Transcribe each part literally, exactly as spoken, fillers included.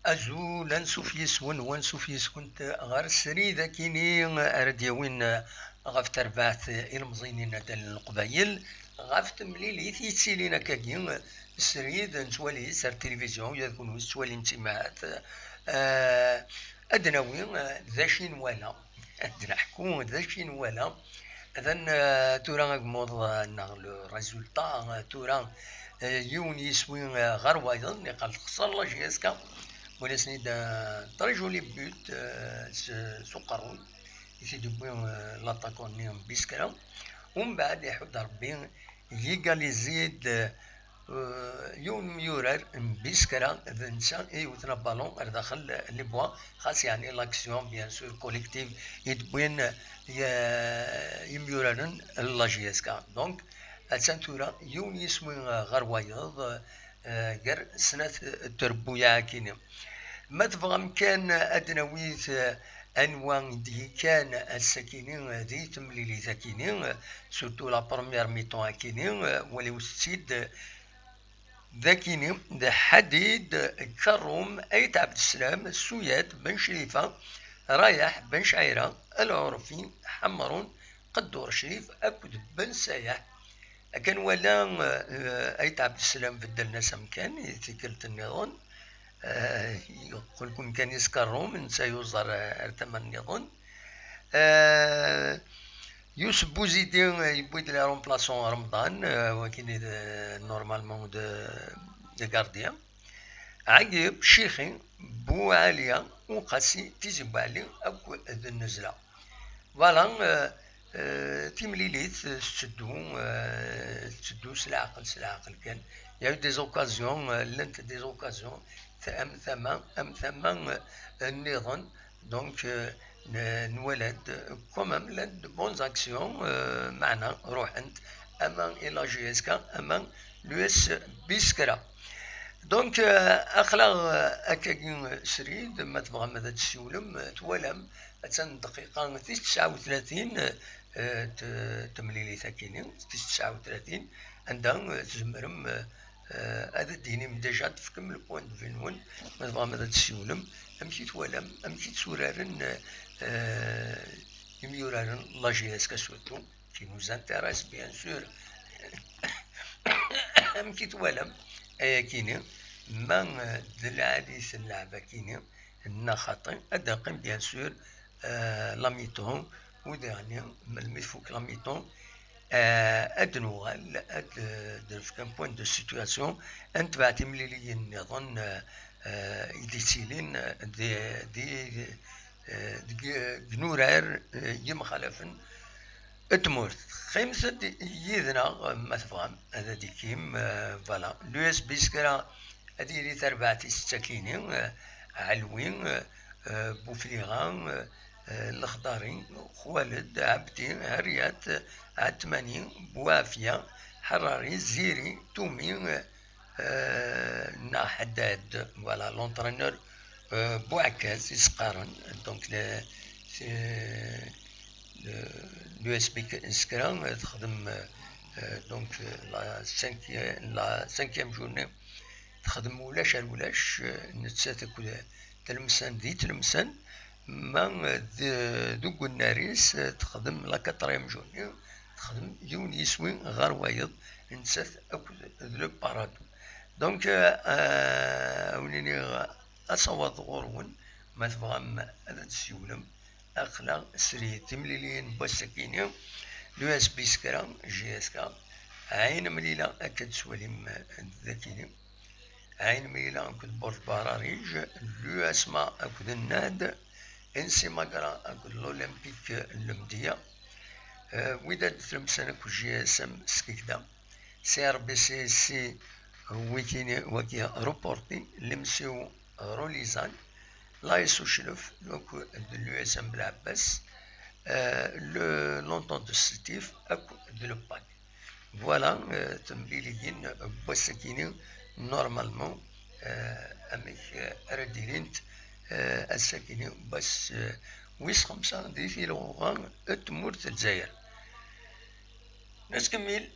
Azul, ansuf yes-wen, wansuf yes-kent ɣer srid akini ara d-yawin ɣef terbaɛt ilemẓiyen n inaddalen n Leqbayel, ɣef temlilit yettilin akkagi srid nettwali-tt ar tilivizyu, ula d kunwi tettwalim-tt imahat. Eh, ad d-nawi, eh, d acu i nwala, ad d-neḥku d acu i nwala. Atan, eh, tura agmuḍ, eh, neɣ le résultat, eh, tura, eh, yiwen yiswi, eh, ɣer wayeḍ, niqal texṣer la J S K, walasen-id, eh, très joli but, eh, s, s uqerruy, i t-id-yewwi, eh, l'attaquant-nni n Biskra. Umbeɛd iḥudd Rebbi, yégaliser-d, eh, yiwen n umyurar n Biskra, d netta i yewten abalun ar daxel les bois, xas yeɛni l'action, bien sûr, collective i d-wwin, eh, imyuraren n la J S K. Donc, attan tura yiwen yiswi, eh, ɣer wayeḍ, eh, gar snat trebbuyaɛ akini. Ma tebɣam kan ad d-nawit, eh, anwa i d-yekkan ass-akini, eh, di temlilit akini, eh, surtout la première mi-temps akini, eh, waliwet-tt-id, eh, d akini, d Ḥadid, Karum, Ayt Ɛebdeslam, Suyat, Ben Crifa, Rayaḥ, Ben Cɛira, Lɛurfi, Ḥemrun, Qeddur Crif akked Ben Sayaḥ. Akken wala, eh, Ayt Ɛebdeslam beddlen-as amkan i tikkelt nniḍen. Eh, yeqqel-ken kan iskarrum, netta yuẓer, eh, ar tama nniḍen. Eh, Yusef Buzidi, eh, yewwi-d le remplaçant Remḍan, eh, wakin i d, eh, normalement de, de gardien. Ɛeyyeb, Cixi, Buɛaliya, Uqasi, Tizi Buɛli akked Nnezla. Voilà, euh, euh, timlilit, euh, tetteddu, euh, tetteddu s leɛqel, s leɛqel kan. Il y a eu des occasions, euh, llant des occasions, t-, am tama, am tama, euh, nniḍen. Donc, euh, n-, nwala-d, euh, quand même, llant de bonnes actions, euh, meɛna ruḥent, ama i la J S K, ama l'U S Biskra. Donc, euh, aql-aɣ, euh, akkagi, euh, srid, ma tebɣam ad d-tessiwlem, euh, twalam, attan dqiqa tis tesɛa u tlatin, euh, t-, temlilit akini, tis tesɛa u tlatin, anda, euh, tzemrem, euh, euh, ad d-tinim déjà, tefkem le point de vue-nwen, ma tebɣam ad d-tessiwlem, amek i twalam, amek i tturaren, euh, euh, imyuraren n la J S K surtout, qui nous intéresse, bien sûr. Amek i twalam ayakini? Ma, euh, d lɛali-s n lɛeb akini, neɣ xaṭi, ad d-neqqim, bien sûr, euh, la mi-temps, u daɣni, melmi tfuk la mi-temps, euh, ad d-nuɣal, ad, euh, d-nefk un point de situation, ad netbeɛ timliliyin nniḍen, euh, euh, i d-yettilin, euh, di, di, euh, deg, deg yinurar, euh, yemxalafen n tmurt. Qqimet-d yid-neɣ, ma tebɣam, ad d-ikim, euh, voilà. L'U S B Skra ad yili tarbaɛt-is d takini, euh, Ɛelwi, euh, euh, Bufliɣa, euh, euh, Lexdari, Xwaled, Ɛebdi, Ɛeryat, Ɛetmani, Buɛafya, Ḥerrari, Ziri, Tumi, euh, euh, neɣ Ḥeddad, voilà, l'entraîneur, euh, Buɛkaz i s-qqaren, donc le, c'est le, l'U S B Skra, euh, texdem, euh, euh, donc, euh, la cinquième, la cinquième journée, texdem ulac ar ulac, euh, nettat akked Tlemsan di Tlemsan, ma, euh, d-, deg unnar-is, euh, texdem la quatrième journée, texdem yiwen yiswi ɣer wayeḍ, nettat akked d Le Paradou. Donc, euh, euh, ad wen-iniɣ asawaḍ ɣur-wen, ma tebɣam ad d-tsiwlem. Aql-aɣ srid, timliliyin n wass-akini, l'U S B Skra, J S K, Ɛin Mlila, akka d-teswalim, euh, dagini. Ɛin Mlila akked Bord Bararij, l'U S M A akked Nnad, N C Magra akked l'Olympique n Lemdeyya, euh, Wydad Tlemsan akked J S M Skikda, C R B C C, wikini, wagi reporté, Lemsiw Rolizan, l'A S Uclef, donc de l'U S M Belɛebbas, euh, le, l'Entente de Sétif, akked de Le Pac. Voilà, euh, temliliyin n wass-akini, normalement, euh, amek, euh, ara d-ilint, euh, ass-akini, wass, euh, wis xemsa di tilɣuɣa n tmurt n Lezzayer. Nettkemmil.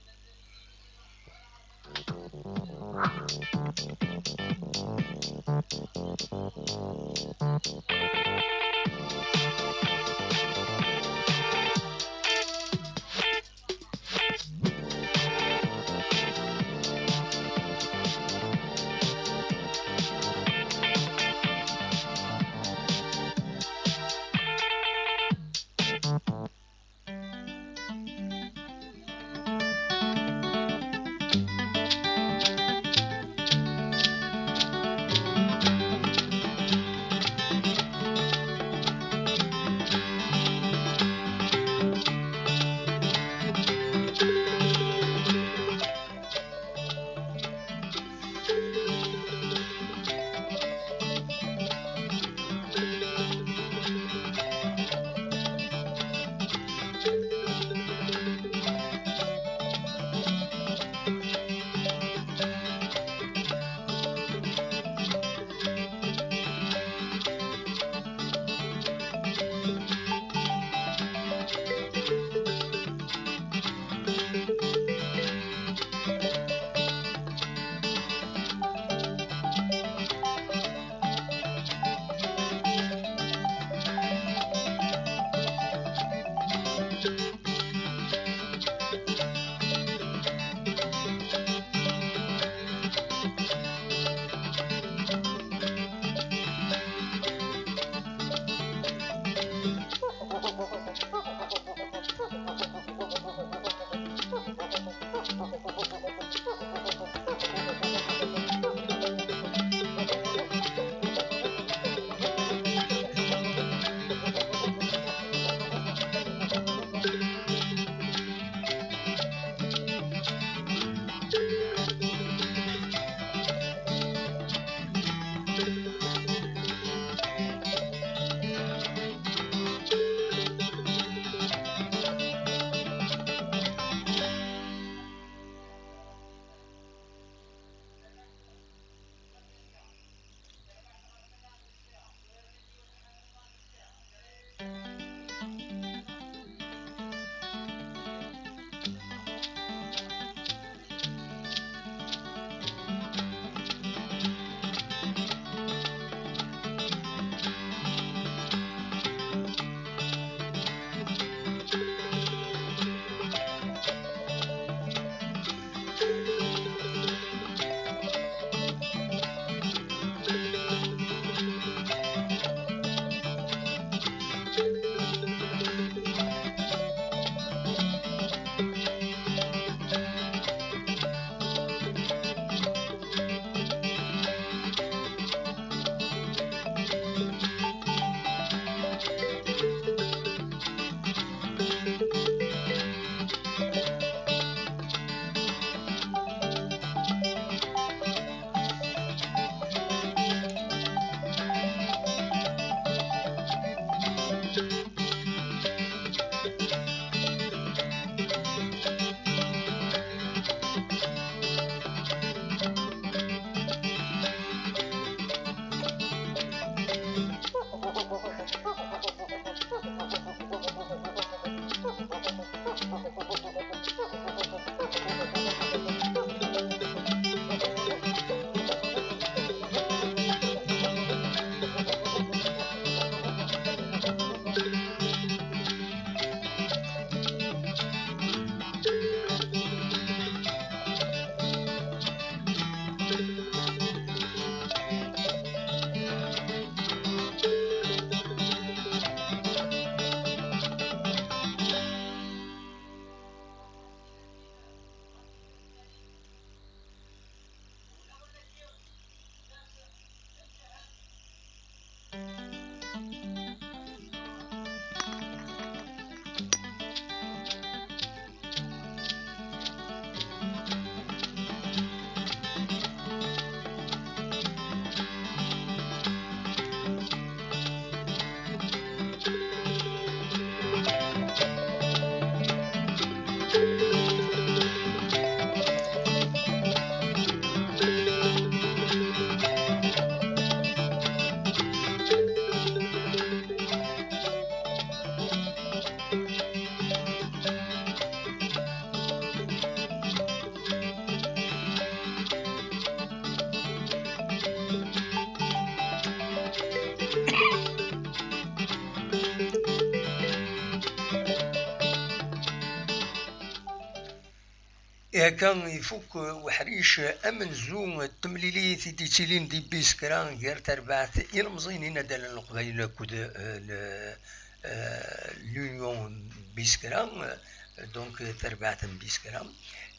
Ihi akka ifuk uḥric amenzu n temlilit i d-yettilin di Biskra gar terbaɛt ilemẓiyen inadalen n Leqbayel akked, eh, le-, eh, l'Union Biskra, eh, donc, eh, terbaɛt n Biskra.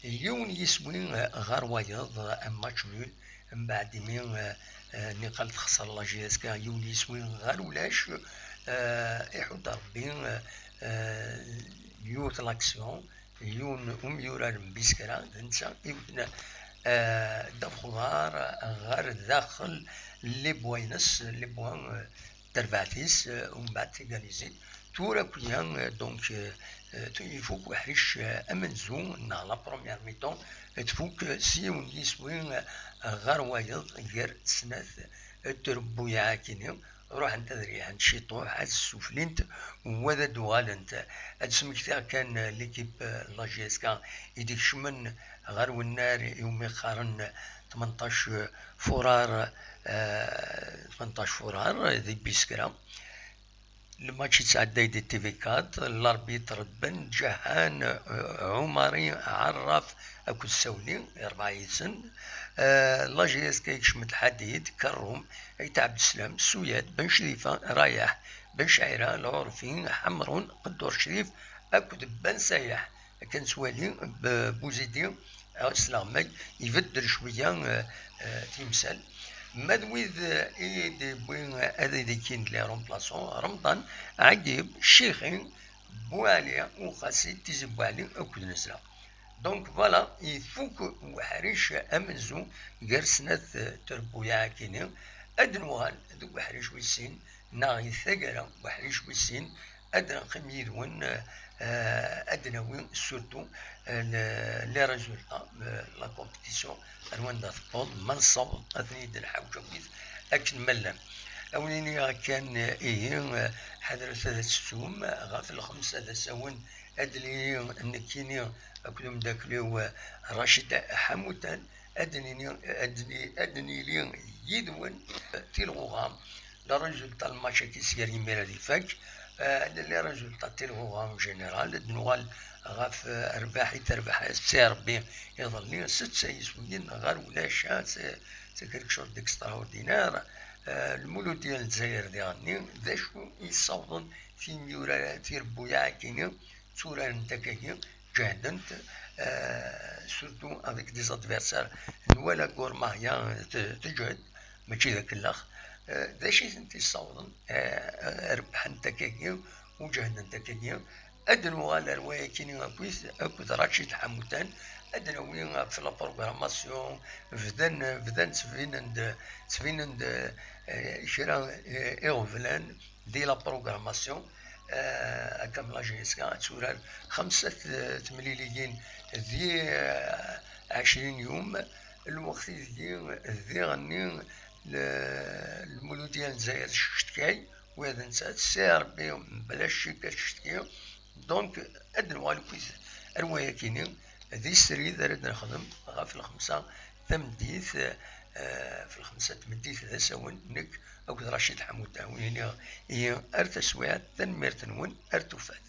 Yiwen yiswi, eh, ɣer wayeḍ, eh, un match nul, mbeɛd imi, eh, eh, niqal texṣer la J S K, yiwen yiswi ɣer ulac, eh, iḥudd Rebbi, eh, eh, yiwet l'action, yiwen umyurar n Biskra, d netta i wten, eh, ddabex uḍar ɣer daxel les points-ines, les points, eh, terbaɛt-is, eh, umbeɛd tigalizit. Tura akk-ya, eh, donc, eh, eh, tu-, ifuk uḥric, eh, amenzu neɣ la première mi-temps, eh, tfuk, eh, s yiwen yiswi, eh, ɣer wayeḍ gar snat, eh, trebbuyaɛ akini. Ruḥent ad rihent ciṭuḥ, ad ssuflint, wa ad d-uɣalent. Ad d-smektiɣ kan, eh, l'équipe, eh, n la J S K i d-ikecmen ɣer wennar iwumi qqaren tmenṭac furar, eh, tmenṭac furar di Biskra. Lmatch yettɛedday di T V quatre, l'arbitre Ben Ǧahan, eh, Ɛumari, Ɛerraf akked Sawli, rebɛa yid-sen. Eh, la J S K yekcem-d Ḥadid, Kerrum, Ayt Ɛebdeslam, Suyad, Ben Crifa, Rayaḥ, Ben Cɛira, Lɛurfi, Ḥemrun, Qeddur Crif akked Ben Sayaḥ. Akken nettwali, B-, Buzidi, eh, s leɣmay, ibeddel cwiya, eh, eh, timsal. Ma d wid, eh, i d-yewwi, eh, ad idikin les remplaçants, Remḍan, Ɛegib, Cixi, Buɛli, Uxasi, Tizi Buɛli akked Nezra. Donc voilà, ifuk uḥric amenzu gar snat, eh, trebbuyaɛ akini. Ad nuɣal deg uḥric wis sin, neɣ i taggara n uḥric wis sin, ad neqqim yid-wen, eh, ad d-nawi surtout, eh, le-, les résultats, eh, la compétition, ar wanda tewweḍ, ma nessaweḍ ad ten-id-nḥawj akkit akken ma llan. Ad wen-iniɣ kan, eh, ihi, eh, ḥadret ad tettum, eh, ɣef lxemsa d asawen ad d-nili nekkini akked umeddakel-iw, eh, Racid Ḥamutan, ad d-nini, ad d-ni-, ad d-nili yid-wen, eh, tilɣuɣa. Le résultat n lmatch-agi sya imir ad ifak. Eh, les résultats n tilɣuɣa en général, ad nuɣal ɣef, eh, rrbeḥ i terbeḥ C R B iḍelli, setta yiswiyen ɣer ulac, ah, c'est, c'est quelque chose d'extraordinaire. Eh, Lmuludya n Lezzayer diɣenni, d acu i yessawḍen timyura, tirebbuyaɛ-agi, tturarent akkagi, ǧehdent, eh, surtout avec des adversaires. Nwala Gormahia te-, teǧhed, mačči d akellex. Eh, d acu i tent-yessawḍen, eh, rebḥent akkagi u ǧehdent akkagi? Ad nuɣal ar wayakini akkit, akked Racid Ḥamutan, ad nawi ɣef la programmation, bdan, bdan ttbinen-d, ttbinen-d, eh, kra, eh, iɣeblan di la programmation. eh, akka am la J S K, ad turar xemsa t-, temliliyin di, eh, ɛecrin yum, lweqt ideg diɣenni l-, Lmuludya n Lezzayer teccetkay, ula d nettat, si Ṛebbi mebla ccek ad tecetki. Donc, ad nuɣal akk ar wayakini, di srid ara d-nexdem ɣef lxemsa tameddit, eh, ɣef lxemsa tameddit d asawen, nekk akked Racid Ḥamut, a wen-iniɣ ihi ar taswiɛt, tanemmirt-nwen, ar tufat.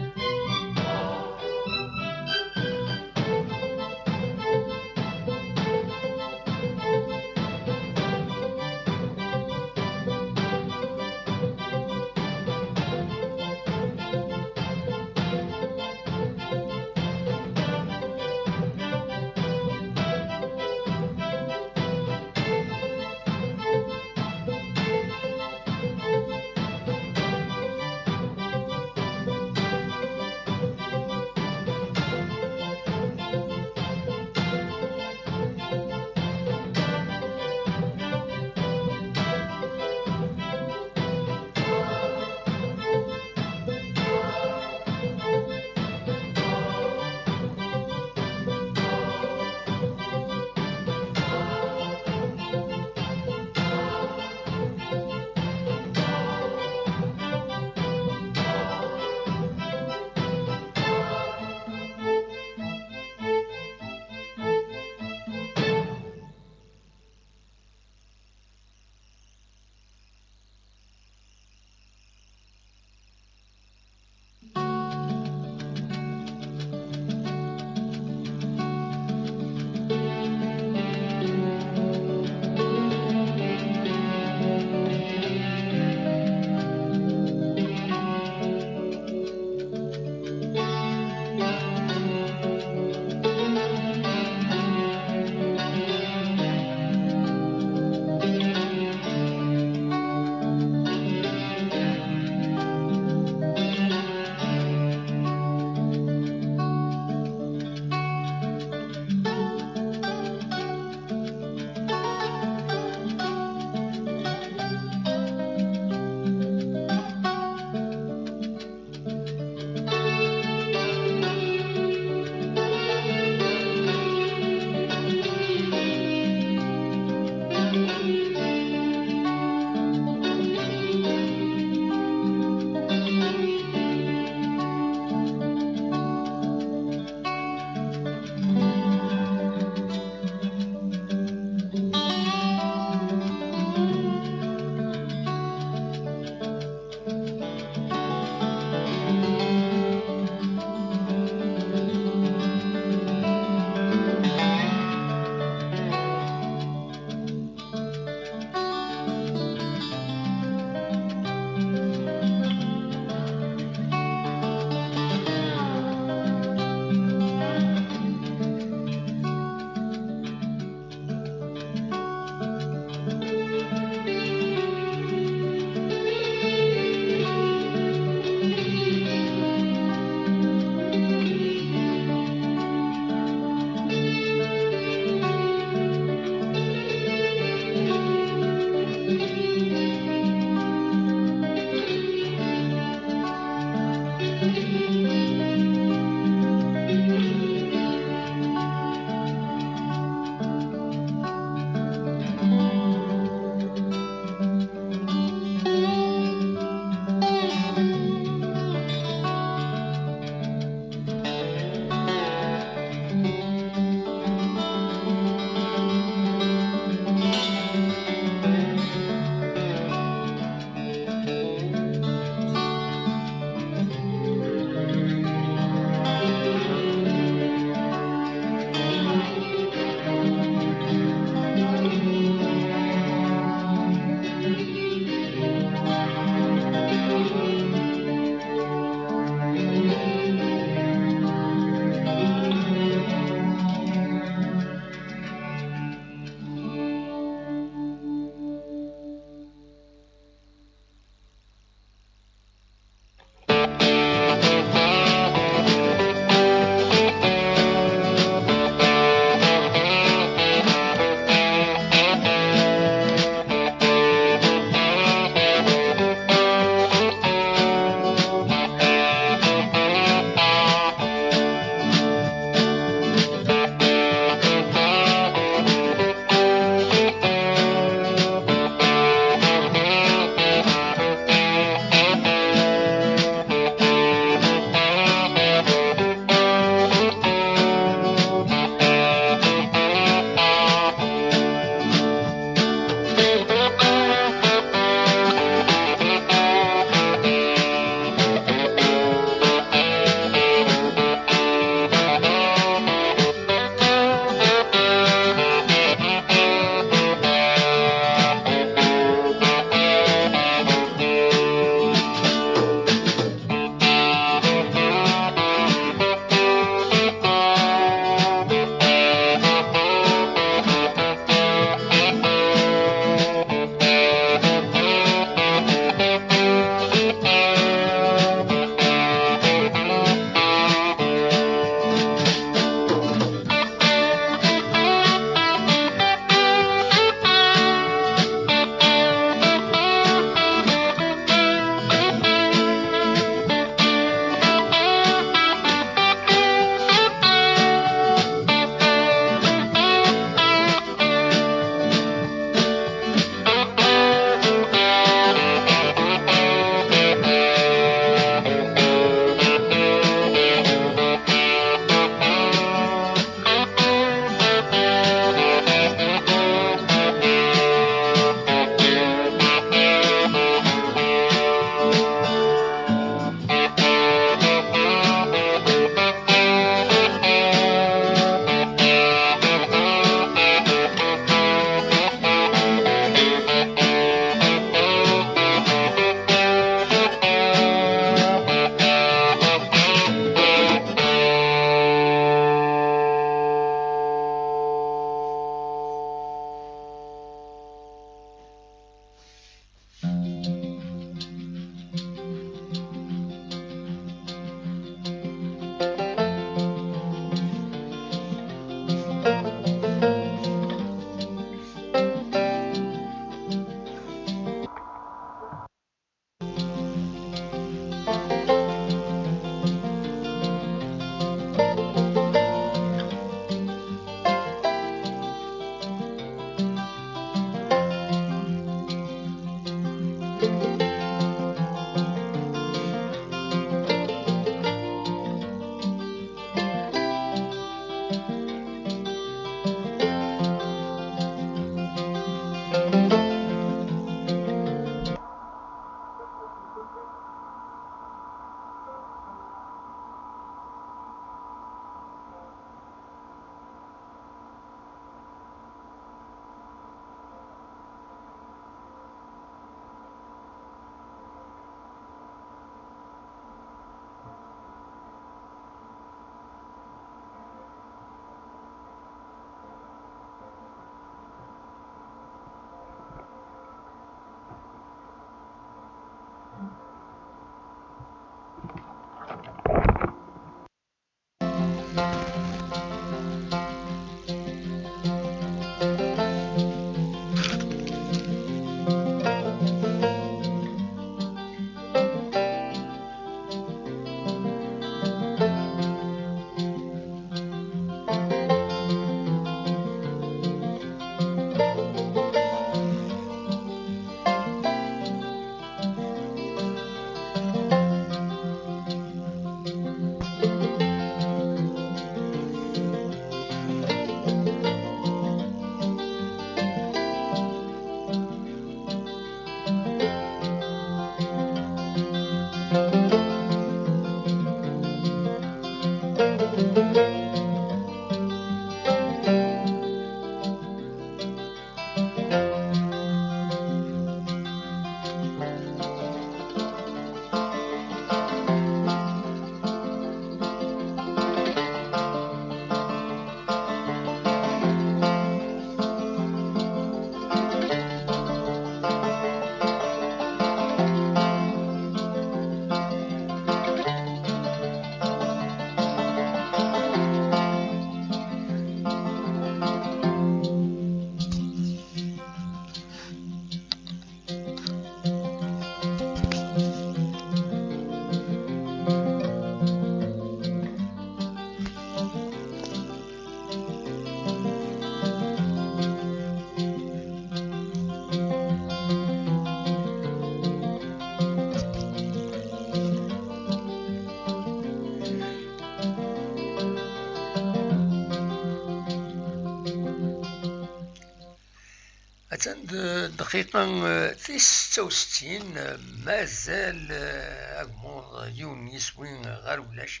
Atan d dqiqa, eh, tis setta u settin, eh, mazal, eh, agmuḍ yiwen n yiswi ɣer ulac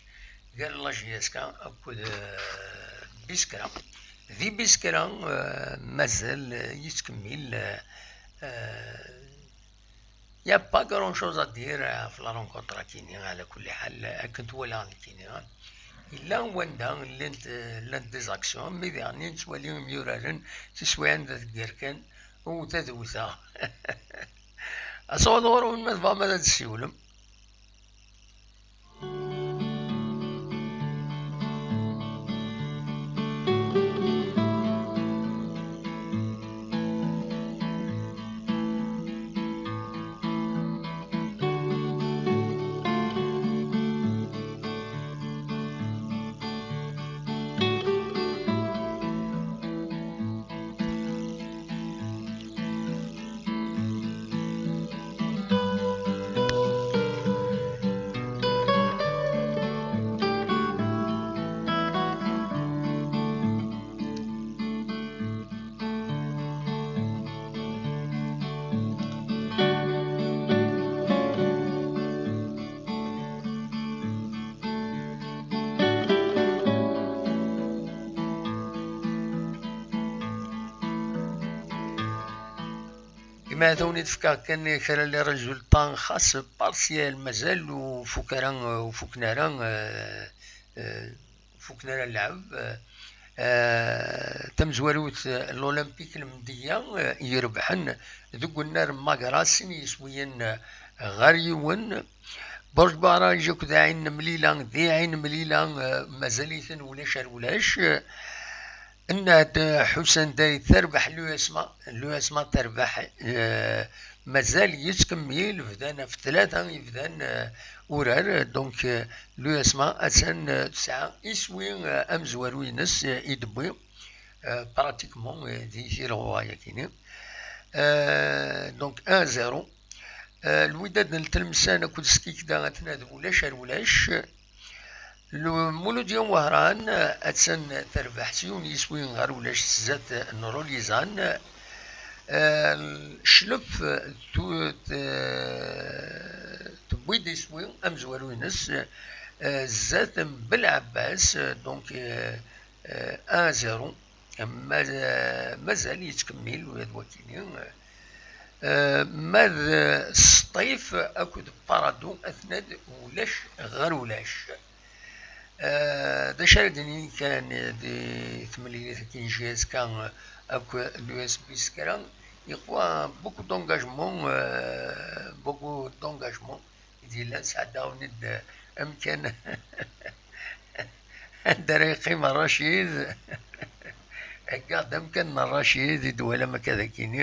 gar la J S K akked, eh, Biskra. Di Biskra, eh, mazal, eh, yettkemmil, eh, eh, y a pas grand chose à dire ɣef la rencontre akini, ɛla kulli ḥal, akken twalaɣ nekkini. Yella wanda llant, llant des actions, mi diɣen i nettwali imyuraren tiswiɛin d tgerkan, wwet ad wteɣ. Asawaḍ ɣur-wen ma tebɣam ad d-tessiwlem. Imi ad awen-d-fkeɣ kan kra n les résultats xas partiels, mazal ur fuk ara, ur fuken ara, eh, eh, ur fuken ara lɛeb. Eh, tamezwarut, eh, l'Olympique Lmedya, eh, irebḥen deg unnar n Magra sin yiswiyen, eh, ɣer yiwen. Burj Baraj akked Ɛin Mlila, di Ɛin Mlila, eh, mazal-iten ulac ar ulac. Nnad Ḥusen Dayt terbeḥ l'U S M A, l'U S M A terbeḥ, eh, mazal yettkemmil, bdan ɣef tlata yebdan, eh, urar, donc, eh, l'U S M A attan, eh, tesɛa iswi, eh, amezwaru-ines, eh, i d-tewwi, eh, pratiquement, eh, di tilɣuɣa-yakini. Eh, donc un zéro. Eh, Lwidad n Tlemsan akked Skikda atna d ulac ar ulac. Lmuludya n Wehran, eh, attan terbeḥ s yiwen yiswi ɣer ulac zdat n Rulizan. Eh, Cclef, eh, tu-, te-, tewwi-d iswi amezwaru-ines, eh, zdat n Belɛebbas, eh, donc, eh, eh, un zéro. Ma-, mazal yettkemmil ula d wakini. Eh, ma d Sṭif akked Parado, atna-d ulac ɣer ulac. Eh, d acu ara d-nini kan di temlilit-agi n J S K akked l'U S B Skra, yeqwa beaucoup d'engagement, eh, beaucoup d'engagement i d-yellan, sɛeddaɣ-awen-d amkan anda ara yeqqim Racid. Heggaɣ-d amkan n Racid i d-twalam akka d akini,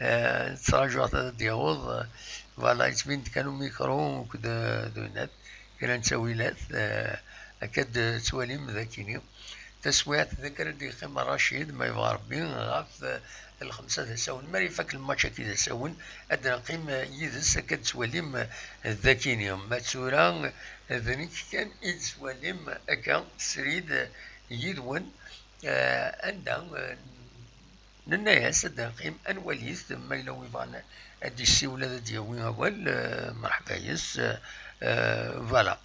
eh, ttṛajuɣ-t ad d-yaweḍ. Voilà, yettbin-d kan umikru akked, eh, d unat, kra n ttawilat, eh, akka d-tettwalim d akini. Taswiɛt d akka ara d-yeqqim Racid, ma yebɣa Rebbi, ɣef, eh, lxemsa d asawen. Mi ara ifak lmatch-agi d asawen, ad d-neqqim, eh, yid-s, akka d-tettwalim, eh, d akini. Ma d tura, eh, d nekk kan i d-tettwalim akka srid, eh, yid-wen, eh, anda, eh, nenna-yas ad d-neqqim, ad nwali-t, ma yella wi bɣan ad d-yessiwel, ad d-yawi awal, eh, mṛeḥba yes, eh, eh, voilà.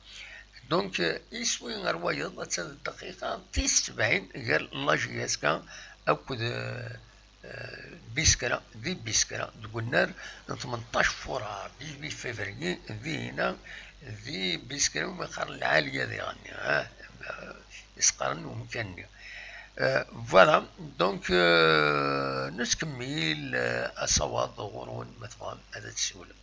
Donc, eh, iswi ɣer wayeḍ, attan d dqiqa tis sebɛin gar la J S K akked, eh, eh, Biskra, di Biskra, deg unnar n tmenṭac furar, dix-huit février, dihina, di Biskra, umi qqaren lɛaliya diɣen, ah, eh, isqaren n umkan-nni. Euh, voilà, donc, euh, nettkemmil, euh, asawaḍ ɣur-wen ma tebɣam ad d-tessiwlem.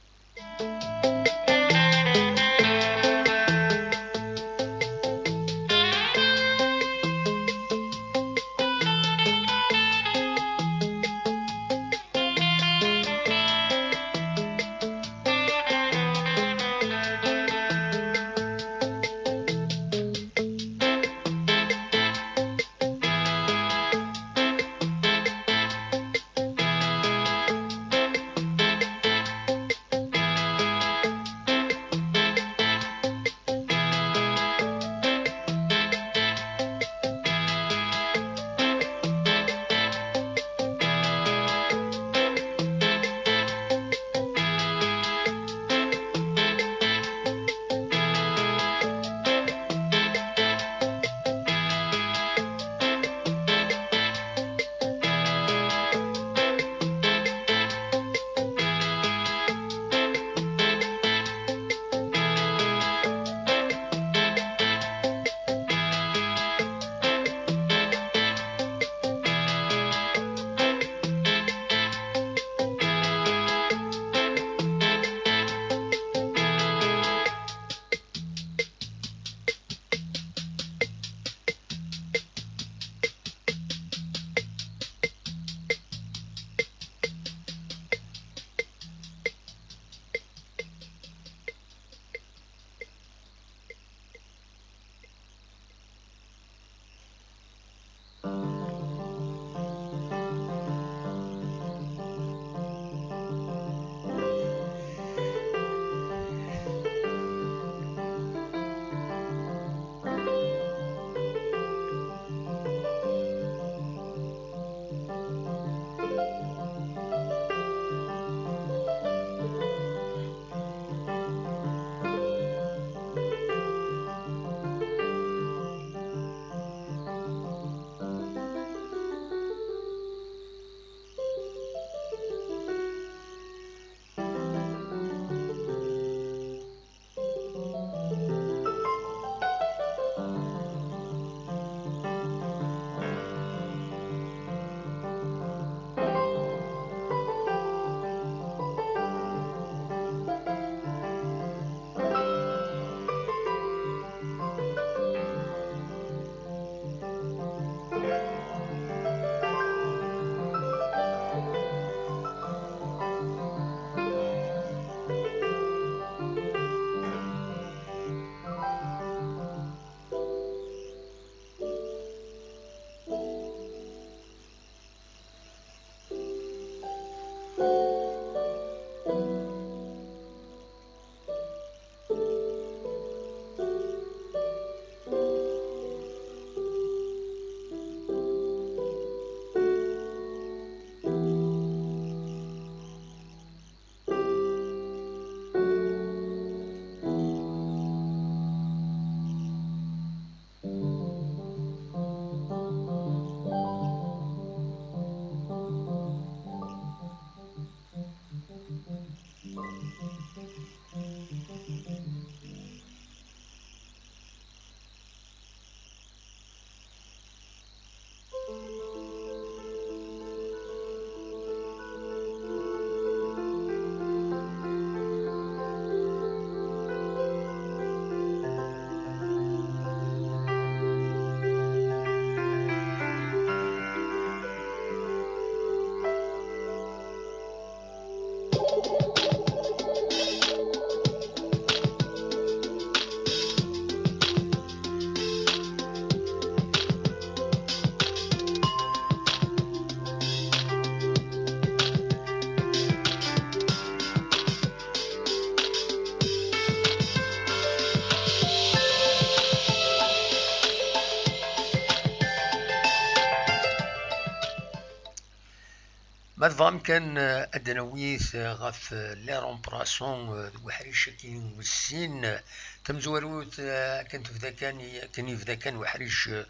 Ma tebɣam kan, eh, ad d-nawi, eh, ɣef, eh, les remplaçants, eh, deg uḥric-agi wis sin, eh, tamezwarut, eh, akken tebda kan, akken yebda kan uḥric, eh,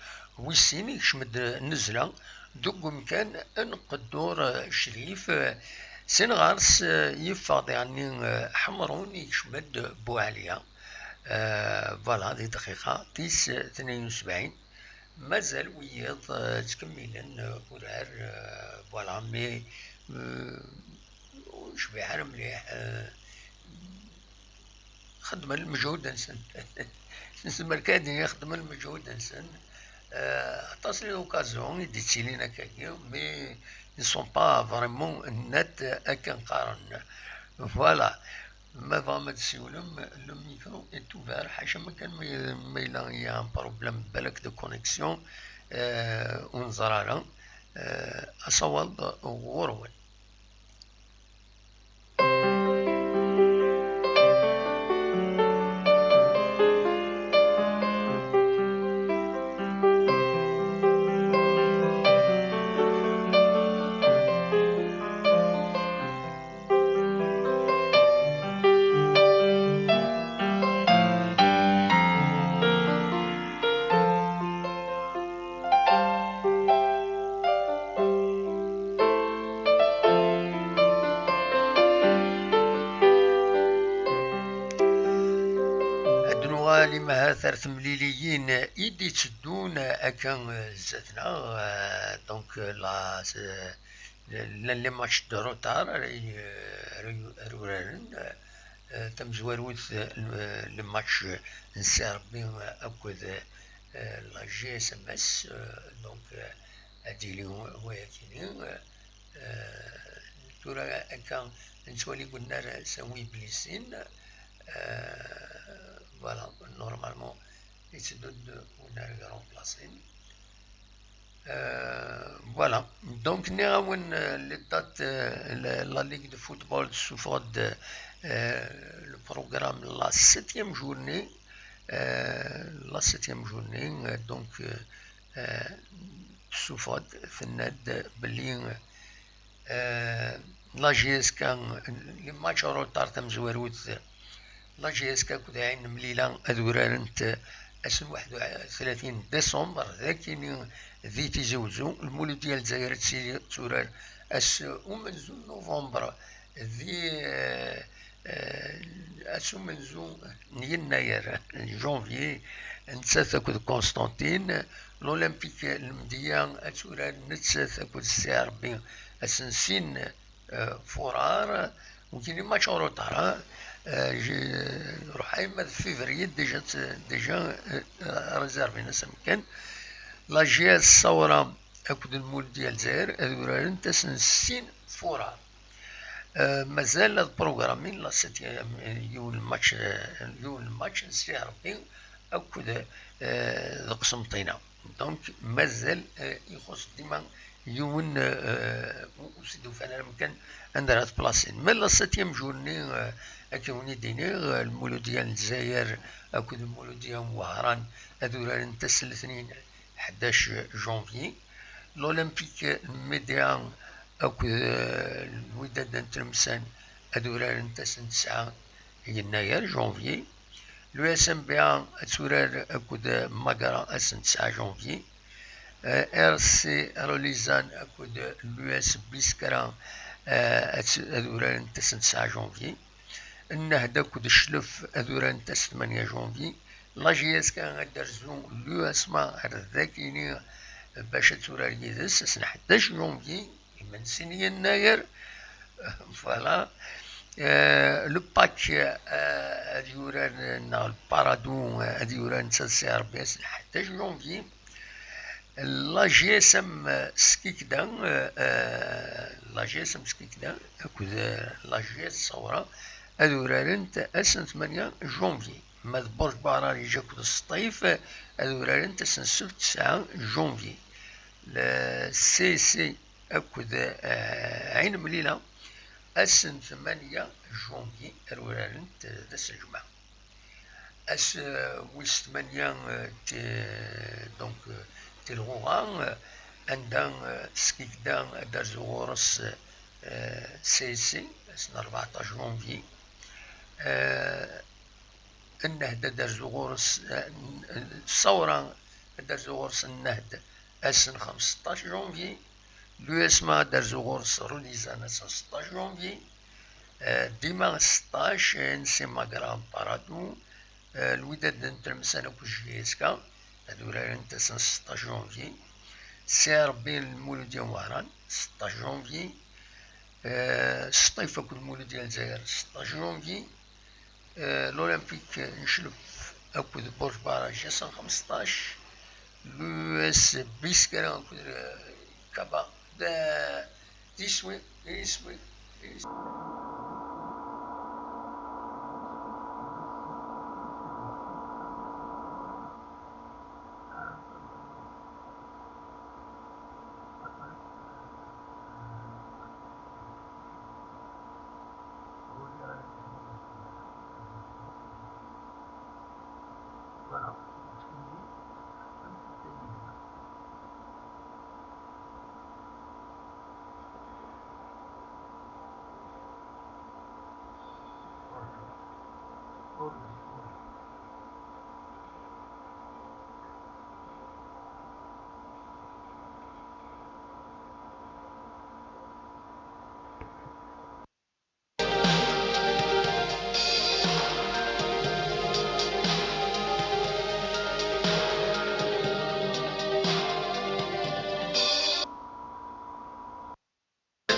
wis sin, ikcem-d, eh, Nnezla, deg umkan n Qeddur, eh, Crif, eh, sin ɣer-s, eh, yeffeɣ diɣenni, eh, Ḥemrun, ikcem-d Buɛliya. Eh, voilà, di dqiqa tis tnayen u sebɛin. Mazal wiyiḍ, eh, ttkemmilen, eh, urar, eh, voilà, mais, eh, ur necbiḥ ara mliḥ, eh, xeddmen lmeǧhud-nsen. Nezmer kan ad nini xeddmen lmeǧhud-nsen. Eh, aṭas n les occasions i d-yettilin akkagi, mais ils sont pas vraiment net akken qqaren. Voilà. Ma tebɣam ad d-tessiwlem, le micro est ouvert, ḥaca ma kan ma, ma yella il y a un problème balak de connexion, eh, ur neẓri ara, eh, asawaḍ ɣur-wen. Ad nuɣal imahat ar temliliyin i d-itteddun akka zdat-neɣ, eh, donc la, eh, llan les matchs de retard ara, ara, ara uraren, eh, tamezwarut, eh, le match n Serbie akked, eh, la G S M S, eh, donc, eh, ad d-yili wayakini, eh, eh, tura akka nettwali deg unnar Sawi Blisin, eh, voilà, normalement yetteddu-d unnar remplacé. Euh, voilà. Donc, nniɣ-awen, euh, les dates, euh, la, la Ligue de football tessufeɣ-d, euh, le programme la septième journée. Euh, la septième journée, euh, donc, euh, euh, tessufeɣ-d, tenna-d belli, euh, la J S K, les matchs en retard tamezwarut, la J S K akked Ɛin Mlila ad urarent ass n waḥed u tlatin décembre, d akini di Tizi Wezzu. Lmuludya n Lezzayer ad tili turar ass umenzu n novembre di, eh, eh, ass umenzu n yennayer, janvier, nettat akked Constantine. L'Olympique n Lemdeyya ad turar nettat akked C R B ass n sin, eh, furar. Wigi les matchs en retard, hein. Eh, je, ruḥ ayemma d février déjà, déjà, eh, réservé-n ass amkan. La G S Sawra akked Lmuludya n Lezzayer ad urarent ass n sin furar. Eh, mazal ad programmin la septième, eh, yiwen n match, eh, yiwen n match n C R B akked, eh, d Qsenṭina. Donc, mazal, eh, ixuṣ dima yiwen, eh, ur s-d-ufan ara amkan anda ara tplasin. Mais la septième journée, eh, akken wen-id-iniɣ, eh, Lmuludya n Lezzayer akked Lmuludya n Wehran ad urarent ass n letnin, ḥdac janvier. L'Olympique n Médéa akked, eh, Lwidad n Tlemsan ad urarent ass n tesɛa yennayer, janvier. L'U S M B A ad turar akked Magra ass n tesɛa janvier. Eh, R C Relizan akked l'U S Biskra, eh, ad, ad urarent ass n tesɛa janvier. Nnehda akked Cclef ad urarent ass tmanya janvier. La J S K ad d-terzu l'U S M A ar dakini bac ad turar yid-s ass n ḥdac janvier, imensi n yennayer. Voilà. Euh, le PAC, euh, ad yurar, neɣ le Paradou, euh, ad yurar netta d C R B S n ḥdac janvier. La G S M Skikda, euh, euh, la G S M Skikda akked, euh, la G S Sawra ad urarent ass n tmanya janvier. Ma d Burj Bahrariǧ akked Sṭif ad urarent ass n ssebt tesɛa janvier. Le C C akked, eh, Ɛin Mlila ass n tmanya janvier ar urarent, eh, d ass n lǧemɛa. Ass, eh, wis tmanya, eh, ti-, donc, eh, tilɣuɣa, eh, anda, eh, Skikda ad d-terzu ɣur-s, eh, C S C, ass n rbeɛṭac janvier. Eh, Nnehd ad d-terzu ɣur-s, eh, n-, n-, Ṣṣawra ad d-terzu ɣur-s Nnehd ass n xemseṭṭac janvier. L'U S M A ad d-terzu ɣur-s Rulizan ass n seṭṭac janvier. Eh, dima seṭṭac, eh, N C Magra Parado, eh, Lwidad n Tlemsan akked J S K ad urarent ass n seṭṭac janvier. C R B Lmuludya n Wehran, seṭṭac janvier. Eh, Sṭif akked Lmuludya n Lezzayer, seṭṭac janvier. Eh, L'Olympique n Cclef akked Burj Baraj ass n xemseṭṭac. L'U S B Biskra akked, eh, Kaba d, eh, Iswi, Iswi, Iswi.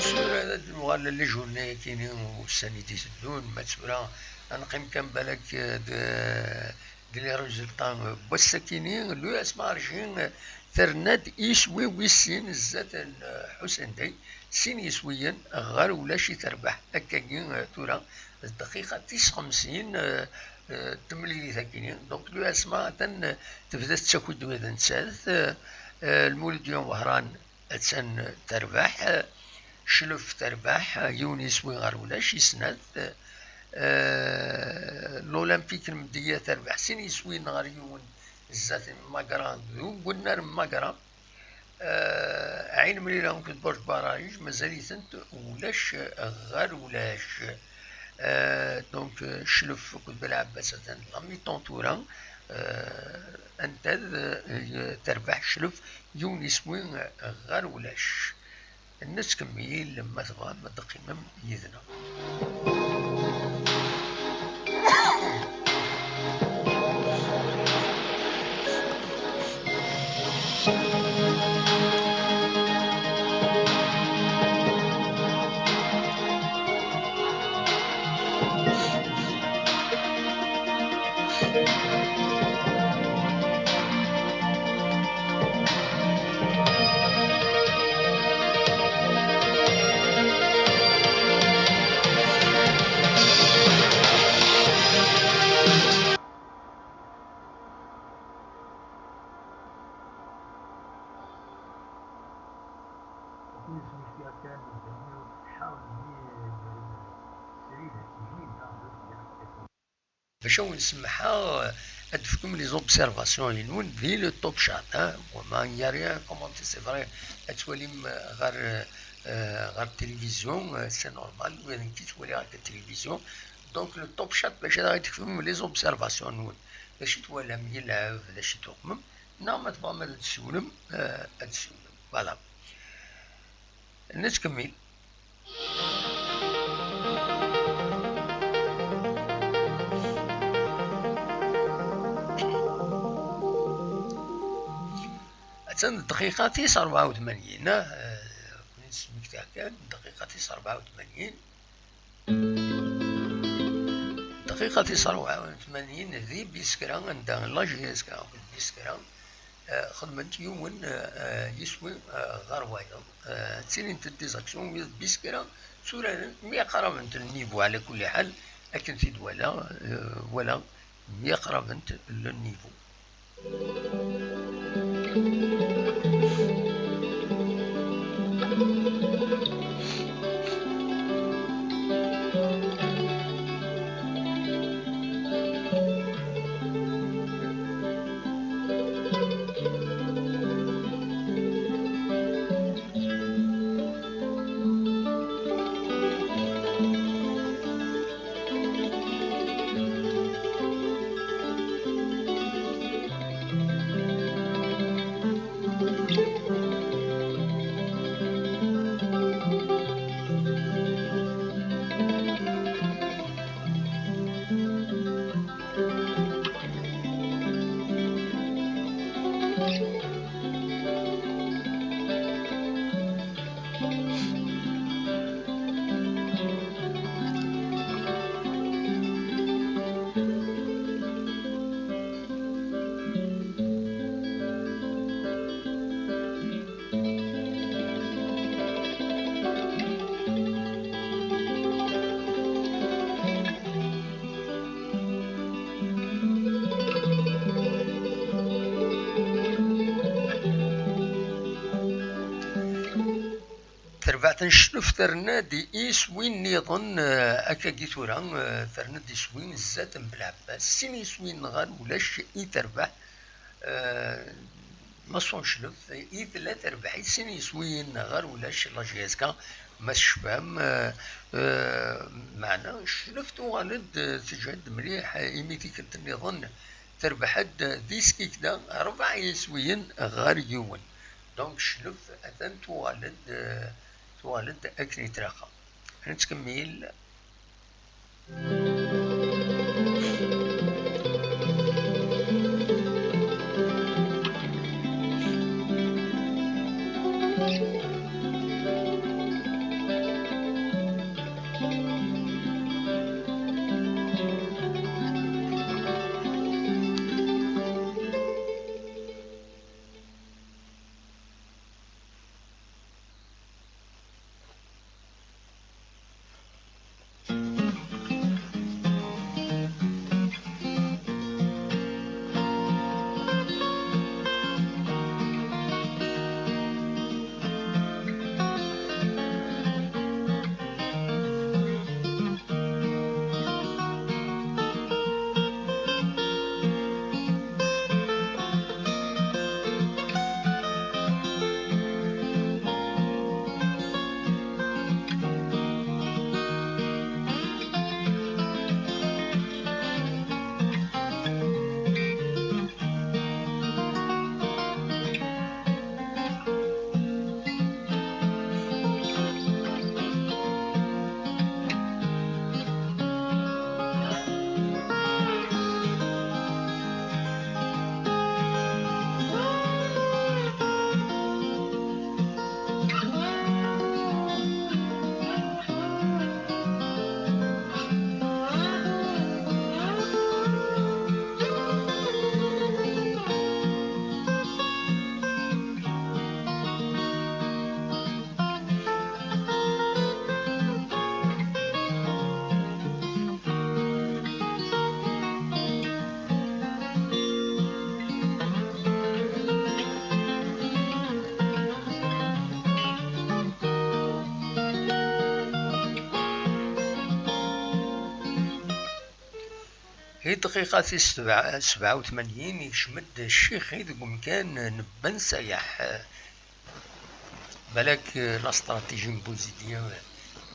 Tura ad nuɣal la journée-agi-ni ussan i d-iteddun, ma tura ad neqqim kan balak, eh, d, d les résultats n wass-agi-ni. L'U S M A Arji, eh, terna-d iswi wis sin zdat n, eh, Ḥusin Day, sin yiswiyen ɣer ulac i terbeḥ. Akkagi, eh, tura d dqiqa tis xemsin, eh, eh, n temlilit-agi-ni. Donc, l'U S M A atan, eh, tebda tettaki-d ula d nettat, eh, eh, Lmuludya n Wehran attan terbeḥ, Cclef terbeḥ, yiwen yiswi ɣer ulac, i snat. Eh, L'Olympique n Medya terbeḥ sin yiswiyen ɣer yiwen zdat n Magra, d unnar n Magra. Eh, Ɛin Mlila akked Burj Baraj mazal-itent ulac ɣer ulac. Eh, donc, eh, Cclef akked Belɛebbas atan d la mi-temps tura. Eh, anta d, eh, terbeḥ Cclef yiwen iswi, eh, ɣer ulac. Nettkemmil, ma tebɣam ad teqqimem yid-neɣ. Bac awen-semḥeɣ, ad d-tefkem les observations-nwen di le top chat, hein. Wama, il n'y a rien à commenter, c'est vrai. Ad twalim, euh, ɣer, euh, ɣer télévision, euh, c'est normal. Ula d nekk ttwaliɣ akka télévision. Donc, le top chat, bac ad aɣ-d-tefkem les observations-nwen. D acu twalam, yelɛeb, d acu tuɣmem. Neɣ ma tebɣam ad d-tessiwlem, euh, ad d-tessiwlem. Voilà. Nettkemmil. Attan dqiqa tis ṛebɛa u tmanyin, ah, eh, kuni nesmekta kan, dqiqa tis ṛebɛa u tmanyin. Dqiqa tis ṛebɛa u tmanyin di Biskra, anda la J S K akked Biskra, eh, xedment yiwen, eh, yiswi, eh, ɣer wayeḍ. Eh, ttilint-d des actions wid Biskra tturaren, myaqrabent le niveau, ɛla kulli ḥal, akken t-id-walaɣ, eh, walaɣ myaqrabent le niveau. Atan Ccleft terna-d iswi nniḍen, eh, akkagi tura, eh, terna-d iswi zdat n Belɛebbas, sin iswi-nneɣ ɣer ulac i terbeḥ, eh, Maṣun Ccleft, i tella terbeḥ i sin iswiyen ɣer ulac la J S K, ma tecfam, eh, eh, meɛna Ccleft tuɣal-d, eh, teǧhed mliḥ, eh, imi tikkelt nniḍen terbeḥ-d di Skikda rebɛa iswiyen ɣer yiwen. Donc Ccleft atan tuɣal-d, eh, tuɣal-d akken i tlaq. Ad nettkemmil. Di ddqiqa tis sebɛa, sebɛa u tmanyin, yekcem-d ccix-i deg umkan n Ben Sayaḥ. Balak, euh, la stratégie n Bouzidi, euh,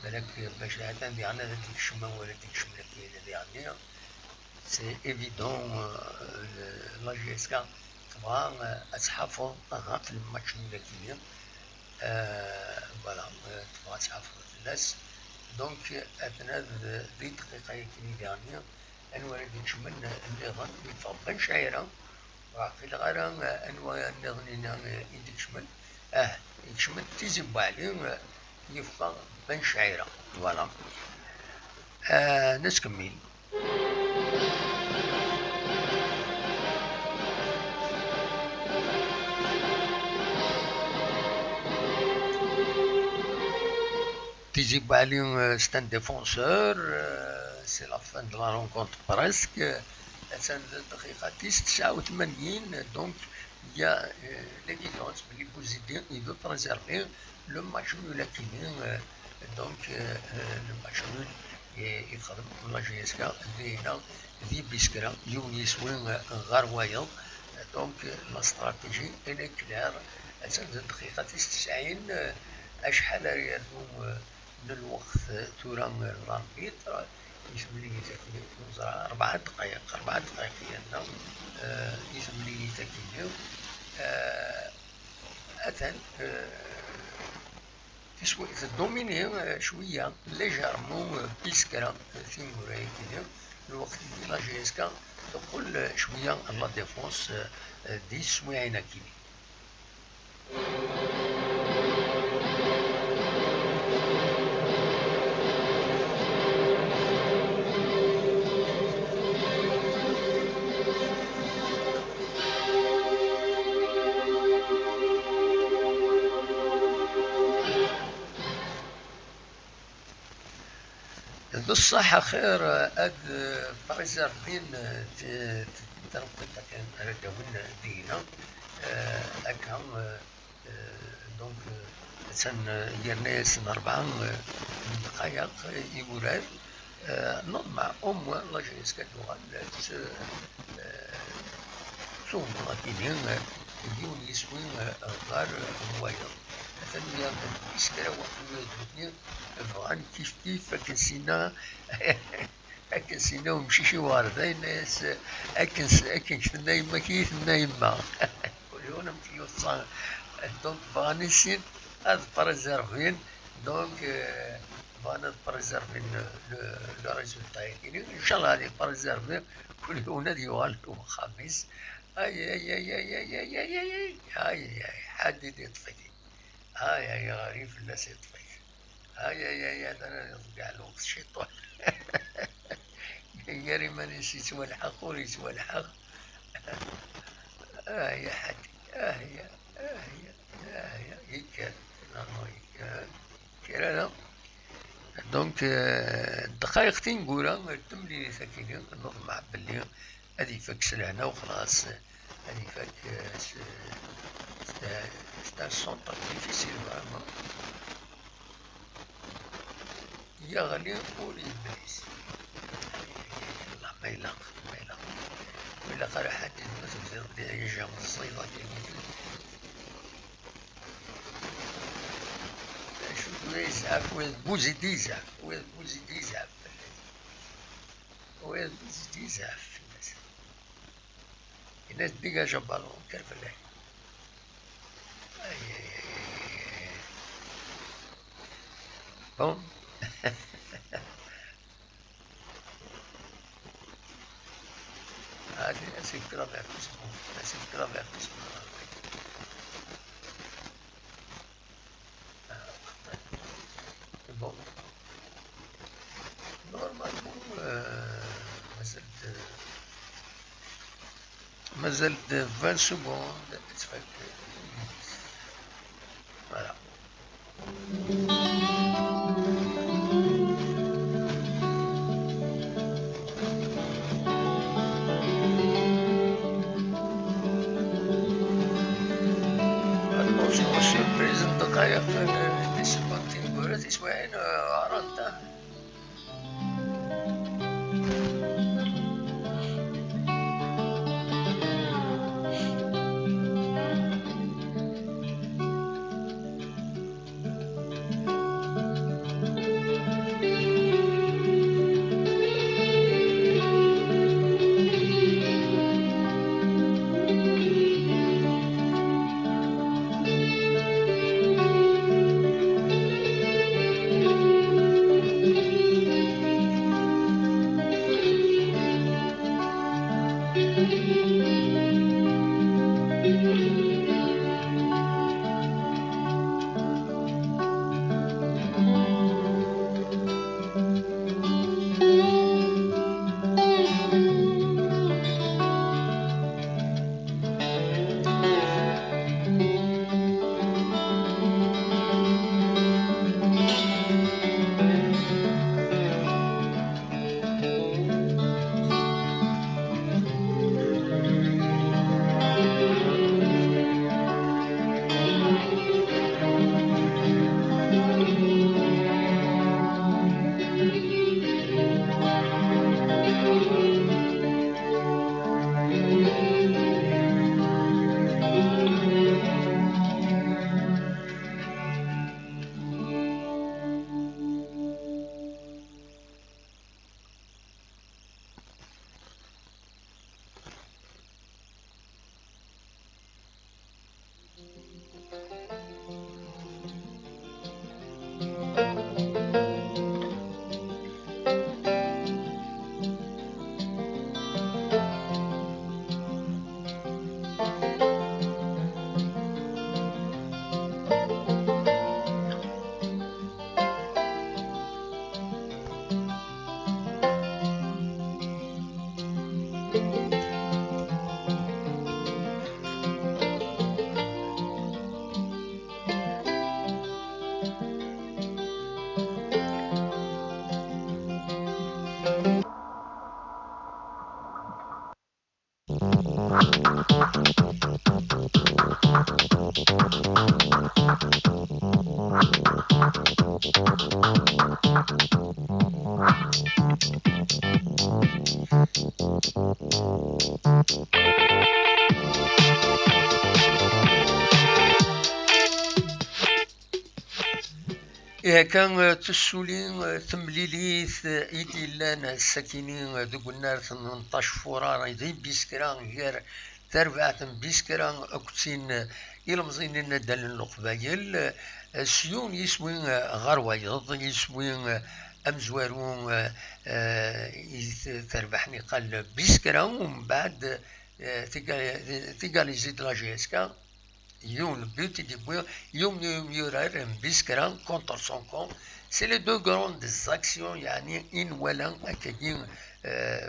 balak, euh, bac atan diɣen ad d-yekcem awal, ad d-yekcem lak diɣen. C'est évident, euh, la J S K tebɣa, euh, ad tḥafeḍ ɣef le match nul akini. Euh, voilà, euh, tebɣa ad tḥafeḍ fell-as. Donc, euh, atna d, di dqiqa-yagi diɣen. Anwa ara d-ikecmen nniḍen? Yeffeɣ Ben Cɛira. Ur ɛqileɣ ara anwa nniḍen-ina i d-ikecmen. Ah, ikcem-d Tizi Bwaɛli, yeffeɣ Ben Cɛira. Voilà. Ah, nettkemmil. Tizi Bwaɛli, euh, c'est un défenseur, euh, c'est la fin de la rencontre presque. Attan d dqiqa tis tesɛa u tmanyin, donc il y a, euh, l'évidence belli Bouzidi il veut préserver le match nul akini, euh, donc, euh, euh, le match nul i, i texdem la J S K dinna di Biskra, yiwen yiswi, euh, ɣer wayeḍ. Donc, euh, la stratégie elle est claire. Attan d dqiqa tis tesɛin, euh, acḥal ara yernu, euh, n lweqt, eh, tura, eh, l'arbitre, eh, i temlilit akini, neẓra rebɛa dqayeq, rebɛa dqayeq yerna, eh, i temlilit akini, eh, atan, eh, tiswi, tdomini, eh, cwiya, légèrement, eh, Biskra, eh, timura akini, lweqt-nni la J S K teqqel, eh, cwiya la défense, eh, eh, di teswiɛin akini. D ṣṣeḥ axir ad préservin, eh, t-, t-, treqqiṭ akken ara d-awin dinna, eh, akka, eh, eh, donc, eh, Attan, eh, yerna-yasen rebɛa, eh, n ddqayeq, eh, i wurar. Eh, neḍmeɛ au moins la jeunesse ad tuɣal, eh, s-, eh, s ugemmaḍ akini, eh, yiwen yiswi, eh, ɣer, eh, wayeḍ. Atan wiyaḍ tis kra waḥed n wayed-nni bɣan kif kif akken sina akken s-yenna umcic i uɣerday, yenna-yas, akken s-, akken k-tenna yemma-k i yi-tenna yemma. Kul yiwen amek yuṣṣa. Donc, bɣan i sin ad préservin, donc, euh, bɣan ad préservin le, le, le résultat-agi. Inchallah, ad préservin, kul yiwen ad yuɣal i uxxam-is. Ay, ay, ay, ay, ay, ay, ay, ay, ay, ay, ay, ḥedd i d-iṭṭef-ik. Ay, ay, ɣer-i fell-as iṭṭef-ik. Ay, ay, ay, ay, atan ad iḍeyyeɛ lweqt ciṭuḥ. Gar iman-is yettwalḥeq, ur yettwalḥeq. Ah, ya ḥaǧi. Ah, ya, ah, ya, ah, ya. Yekker. Non, non, yekker. Kra da. Donc, euh, ddqayeq tineggura, ar temlilit akini, neḍmeɛ belli ad ifak s lehna u xlaṣ. Ad ifak, euh, s, s, c'est un centre difficile, vraiment. Yeɣli ur yebris. Allah, ma ilaq, ma ilaq. Ma ilaq ara ḥedd ma tebdiḍ déjà meẓẓiyeḍ akka. Acu tura yezɛef, wa d Buzid yezɛef, wa d Buzid yezɛef fell-as. Wa d Buzid yezɛef fell-as. Yenna-as dégage ballon, kker fell-ak. Ay, ay, ay, ay, ay. Bon. Allez, c'est grave, c'est bon. C'est grave, c'est bon. Bon. Normalement, euh, mazal-d, mazal-d vingt secondes. Voilà. Attention, surprise, ddqayeq, eh, tisebbaḍ tineggura tiswiɛin, eh, ɛrant, ah. Ihi akka, eh, tessuli, eh, temlilit, eh, i d-yellan, eh, sakini, eh, deg unnar n tmenṭac furar di Biskra, gar terbaɛt n Biskra akked tin, eh, ilemẓiyen n naddal n Leqbayel, eh, s yiwen yiswi, eh, ɣer wayeḍ, yiswi, eh, amezwaru, eh, eh, i t-, terbeḥ niqal Biskra, umbeɛd, eh, tiga-, tigalizi de la G S K, yiwen but i d-yewwi, yiwen n umyurar n Biskra contre son camp. C'est les deux grandes actions, yeɛni, i nwala akkagi, eh,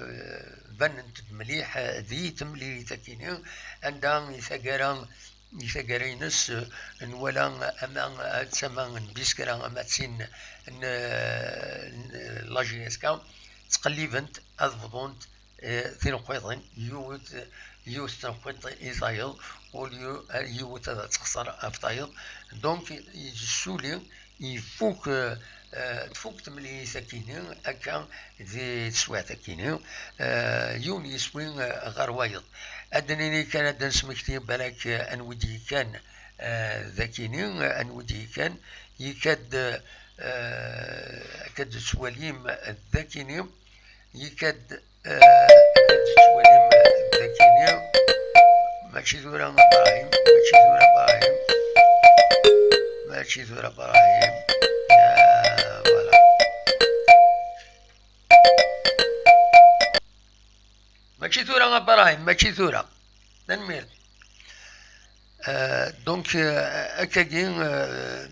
banent-d mliḥ, eh, di temlilit-akini, anda i taggara, i taggara-ines, eh, nwala ama d tama n Biskra, ama d tin n, eh, n la G S K, ttqellibent ad bḍunt eh, tineqqiḍin, yiwet, yiwet tenqiḍt i tayeḍ, au lieu, eh, yiwet ad texṣer ɣef tayeḍ. Donc, yessuli, ifuk, eh, eh, tfuk temlilit-akini, akka di teswiɛt-akini, eh, yiwen yiswi, eh, ɣer wayeḍ. Ad d-nini kan, ad d-nesmekti balak, eh, anwi d-yekkan, eh, dakini, eh, anwi d-yekkan, yekka-d, eh, akka d-tettwalim dakini, yekka-d, eh, akka d-tettwalim dakini, mačči tura Ibrahim, mačči tura Ibrahim, mačči tura Ibrahim. Ah, voilà. Mačči tura Ibrahim, mačči tura. Tanemmirt. Euh, donc, euh, akkagi, euh,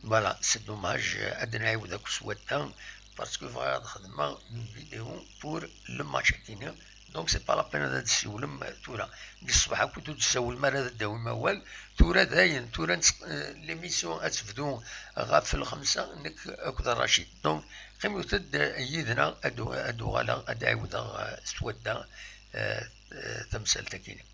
voilà, c'est dommage, euh, ad nɛiwed akk s wadda, parce que bɣiɣ ad xedmeɣ une vidéo pour le match-akini. Donc, c'est pas la peine ad d-tessiwlem, euh, tura. Deg ṣṣbeḥ akk ur d-tessawlem ara, ad d-tawim awal. Tura dayen, tura, euh, l'émission ad tebdu ɣef lxemsa, nekk akked Racid. Donc, qqimet-d, euh, yid-neɣ, ad u-, ad uɣaleɣ, ad ɛiwdeɣ, euh, s wadda, euh, euh, tamsalt-akini.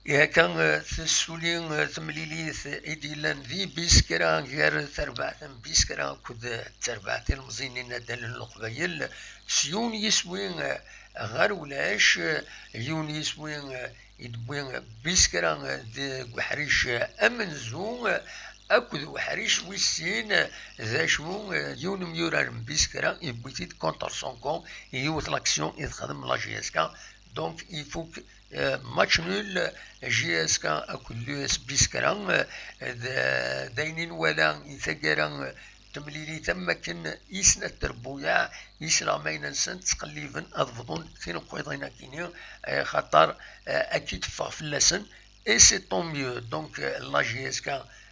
Ihi akka, eh, tessuli, eh, temlilit i d-yellan di Biskra, gar terbaɛt n Biskra akked, eh, terbaɛt ilemẓiyen n inaddalen n Leqbayel, s yiwen yiswi, eh, ɣer ulac, eh, yiwen yiswi, eh, i d-wwi Biskra, eh, deg uḥric, eh, amenzu, eh, akked uḥric wis sin, eh, d acu, eh, yiwen umyurar n Biskra, yewwi-t-id contre son camp, yiwet l'action i texdem la G S K, donc ifuk, euh, match nul, J S K akked l'U S Biskra, euh, d, d ayen i nwala i taggara, euh, temlilit am wakken i snat trebbuyaɛ, islamayna-nsen ttqelliben ad bḍun tineqqiḍin-akini, euh, xaṭer, euh, ad k-id-teffeɣ fell-asen, et c'est tant mieux. Donc, euh, la J S K,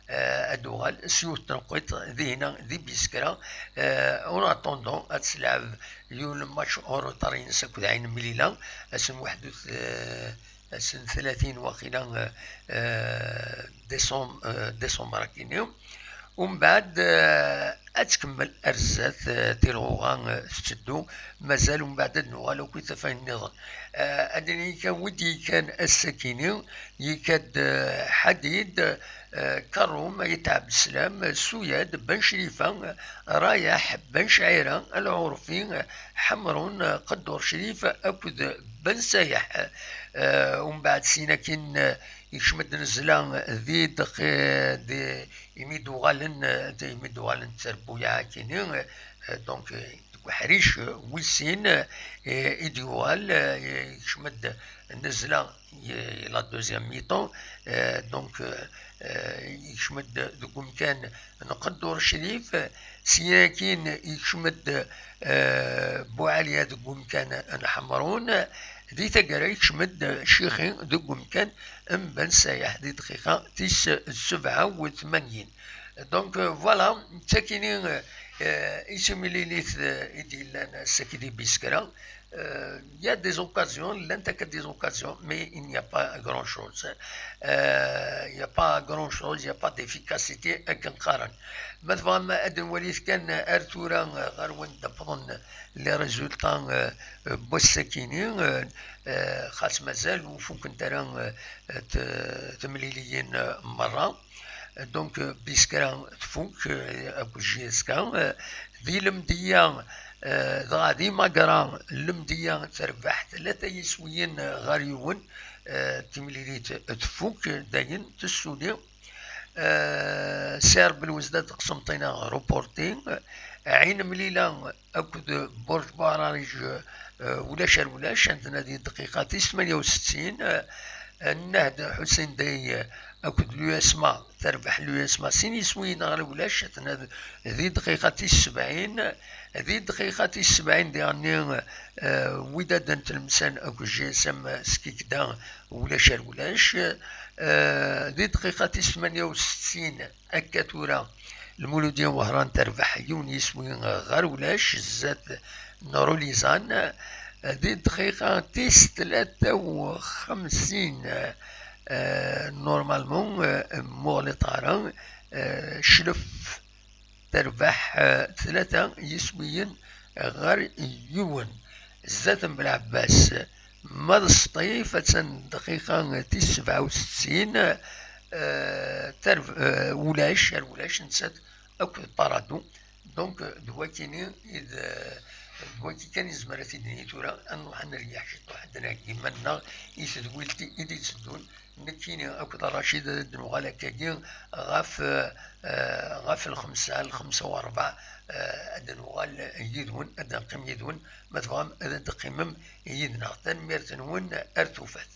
euh, ad d-tuɣal s yiwet n tneqqiḍt dinna di Biskra. Euh, en attendant, ad teslɛeb yiwen n match en retard-ines akked Ɛin Mlila, ass n waḥed u t-, eh, ass n tlatin waqila, eh, eh, décembre, eh, décembre akini. Umbeɛd, eh, ad tkemmel ar zdat, eh, tilɣuɣa, eh, tetteddu, mazal umbeɛd ad nuɣal akk i tafayin nniḍen. Eh, ad nini kan wi d-yekkan ass-akini, yekka-d, eh, Ḥadid, eh, Karum, Ayt Ɛebdeslam, Suyad, Ben Crifa, Rayaḥ, Ben Cɛira, Lɛurfi, Ḥemrun, Qeddur Crif akked Ben Sayaḥ. Eh, umbeɛd sin akin, eh, ikcem-d nnezla di dqi-, di, imi d-uɣalen, eh, imi d-uɣalen d tarbuyaɛ akini, eh, donc, eh, deg uḥric, eh, wis sin, eh, i d-yuɣal, eh, ikcem-d nnezla, eh, la deuxième mi-temps, eh, donc, eh, eh, ikcem-d deg umkan n Qeddur Crif, syin akkin ikcem-d, eh, Buɛaliya deg umkan n Ḥemrun, di taggara ikcem-d Cixi deg umkan n Ben Sayaḥ di dqiqa tis sebɛa u tmanyin. Donc, euh, voilà, d takini, euh, Euh, i timlilit, euh, i d-yellan ass-agi di Biskra, euh, il y a des occasions, llant akka des occasions, mais il n'y a pas grand-chose. Euh, il n'y a pas grand-chose, il n'y a pas d'efficacité akken qqaren. Ma tebɣam ad nwalit kan ar tura, euh, ɣer wanda wwḍen les résultats, euh, euh, n wass-akini, euh, euh, xas mazal ur fukkent ara, euh, t-, temliliyin, euh, merra. Donc, euh, Biskra tfuk, euh, akked J S K, euh, di Lemdeyya, euh, dɣa di Magra, Lemdeyya terbeḥ tlata yiswiyen, euh, ɣer yiwen, euh, timlilit tfuk, dayen tessuli. Euh, Si Rebbi Lwezdad Qsenṭina reporté, Ɛin Mlila akked Burj Buɛrariǧ, euh, ulac ar ulac, atna di dqiqa tis tmanya u settin, euh, Nnehd Ḥusin Day akked l'U S M A, terbeḥ l'U S M A sin yiswiyen ɣer ulac, atna di dqiqa tis sebɛin, di dqiqa tis sebɛin diɣenni, euh, Widad n Tlemsan akked J S M Skikda ulac ar ulac, euh, di dqiqa tis tmanya u settin, akka tura, Lmuludya Wehran terbeḥ yiwen yiswi ɣer ulac, zdat n Rulizan. Di dqiqa tis tlata u xemsin, euh, normalement, euh, muɣliṭ ara, euh, Clef terbeḥ, euh, tlata yiswiyen ɣer yiwen. Zdat n Belɛebbas, ma d Sṭif, attan dqiqa tis sebɛa u settin, euh, terb-, euh, ulac, ar ulac, nettat akked Parado. Donc, euh, d wakini i d, euh, d waki kan izmer ad t-id-nini tura, ad nruḥ ad neryeḥ ciṭuḥ, ad d-nɛeggi iman-nneɣ i tedwilt i d-itteddun. Nekkini akked Racid ad d-nuɣal akkagi ɣef, eh, ɣef lxemsa, lxemsa u ṛebɛa, eh, ad d-nuɣal yid-wen, ad d-neqqim yid-wen, ma tebɣam ad d-teqqimem yid-neɣ. Tanemmirt-nwen, ar tufat.